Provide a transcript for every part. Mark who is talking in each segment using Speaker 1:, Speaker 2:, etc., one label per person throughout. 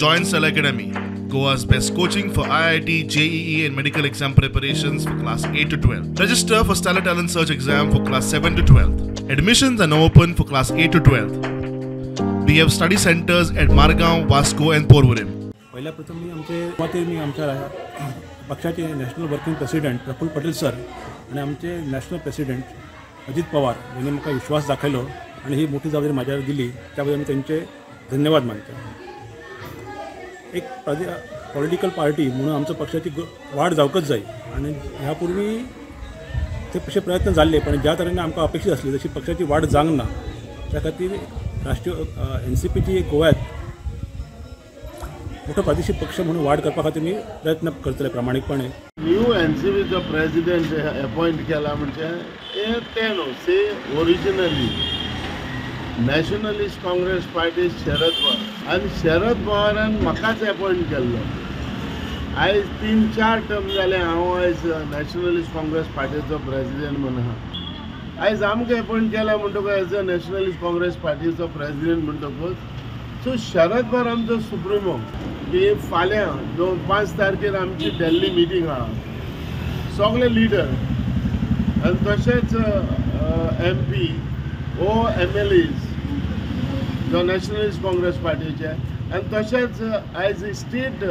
Speaker 1: Join Stellar Academy, Goa's best coaching for IIT, JEE and medical exam preparations for class 8 to 12. Register for Stellar Talent Search exam for class 7 to 12. Admissions are now open for class 8 to 12. We have study centers at Margao, Vasco and Porvorim.
Speaker 2: पहिल्या प्रथम मी आमचे सुरवातेर मी आमच्या पक्षाचे national working president Praful Patel sir आनी आमचे national president Ajit Pawar यांनी म्हाका विश्वास दाखयलो आनी ही मोठी जबाबदारी म्हाज्यार दिली, त्या बद्दल मी तेंचे धन्यवाद मानता. एक पॉलिटिकल पार्टी म्हणून आमच्या पक्षाची वाढ जावंकच जाय आनी ह्या पूर्वी ते तशे प्रयत्न जाल्ले, पण ज्या तरेन आमकां अपेक्षीत आसली तशी पक्षाची वाढ जावंक ना. त्या खातीर राष्ट्रीय एनसीपीची गोव्यात मोठो प्रादेशीक पक्ष म्हणून वाढ करपा खातीर मी प्रयत्न करतले प्रामाणीकपणे.
Speaker 3: न्यू एनसीपीचो प्रेसिडेंट अपॉयंट केला म्हणजे ते न्हू, से originally Nationalist Congress Party Sharad Pawar आनी शरद पवारान म्हाकाच अपॉयंट केल्लो. आयज 3-4 टर्म जाले हांव आयज नॅशनलिस्ट काँग्रेस पार्टीचो प्रेसिडेंट म्हूण आहा. आयज आमकां अपॉयंट केला म्हणटकूच एज अ नॅशनलिस्ट काँग्रेस पार्टीचो प्रेसिडेंट म्हणटकूच सो शरद पवार आमचो सुप्रिमो की फाल्यां 5 तारखेर आमची दिल्ली मिटींग आहा. सगळे लिडर आनी तशेंच एम पी ओ एम एल एज जो नॅशनलिस्ट काँग्रेस पार्टीचे आनी तशेंच आयज स्टेट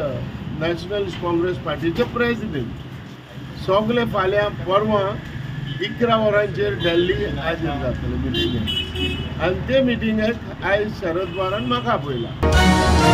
Speaker 3: नॅशनलिस्ट काँग्रेस पार्टीचे प्रेसिडेंट सगळे फाल्यां परवां 11 वरांचेर दिल्ली हाजीर जातले मिटिंगेक आनी ते मिटिंगेक आयज शरद पवारान म्हाका आपयला.